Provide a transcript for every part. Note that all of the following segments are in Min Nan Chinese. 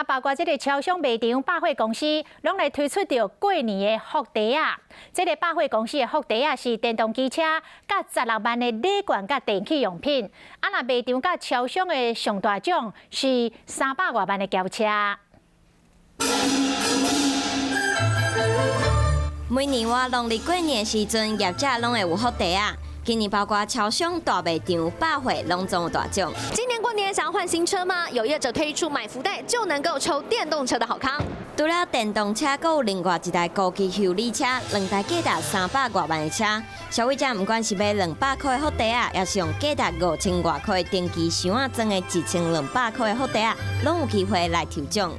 啊，包括這个超商、賣場、百貨公司，攏來推出著過年的福袋仔。這个百貨公司的福袋仔是電動機車，佮16萬的禮券佮電器用品。啊，若賣場佮超商的上大獎是300外萬的轎車。每年活農曆過年的時陣，業者攏會有福袋仔。今年包括超商、大賣場、百貨，攏總有大獎。今年過年想要換新車嗎？有業者推出買福袋就能夠抽電動車的好康。除了電動車，閣有另外一台高級休旅車，兩台價值300外萬的車。消費者毋管是買200箍的福袋仔，抑是用價值5000外箍的登機箱仔裝的1200箍的福袋仔，攏有機會來抽獎。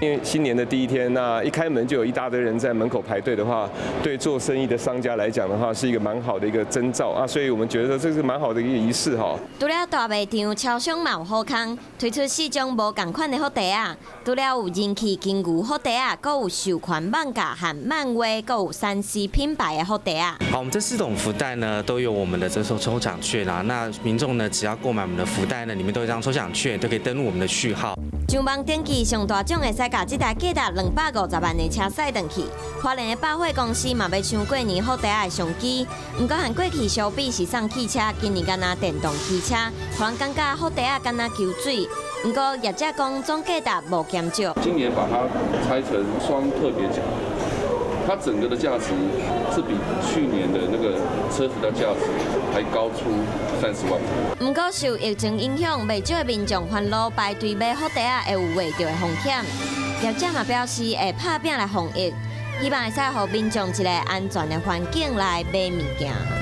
因為新年的第一天，那一開門就有一大堆人在門口排隊的話，對做生意的商家來講的話，是一個蠻好的一個徵兆啊，所以我們覺得這是蠻好的一個儀式哈。除了大賣場、超商嘛有好康，推出四種無仝款的福袋仔，除了有人氣金牛福袋仔，閣有授權漫畫和漫畫，閣有3C 品牌的福袋仔。好，我們這四種福袋呢，都有我們的這抽抽獎券啊。那民眾呢，只要購買我們的福袋呢，裡面都有一張抽獎券，都可以登錄我們的序號。上網登記上大獎會使共這台價值250萬的車載轉去。花蓮的百貨公司嘛欲搶過年福袋仔的商機，毋過和過去相比是送汽車，今年敢若電動機車，予人感覺福袋仔敢若搝水。毋過業者講總價值無減少。今年把它拆成雙特別獎，它整個的價值是比去年的那個車子的價值還高出30萬。毋過受疫情影響，袂少的民眾煩惱排隊買福袋仔會有穢著的風險。業者嘛表示會拍拚來防疫，希望會使予民眾一个安全的環境來買物件。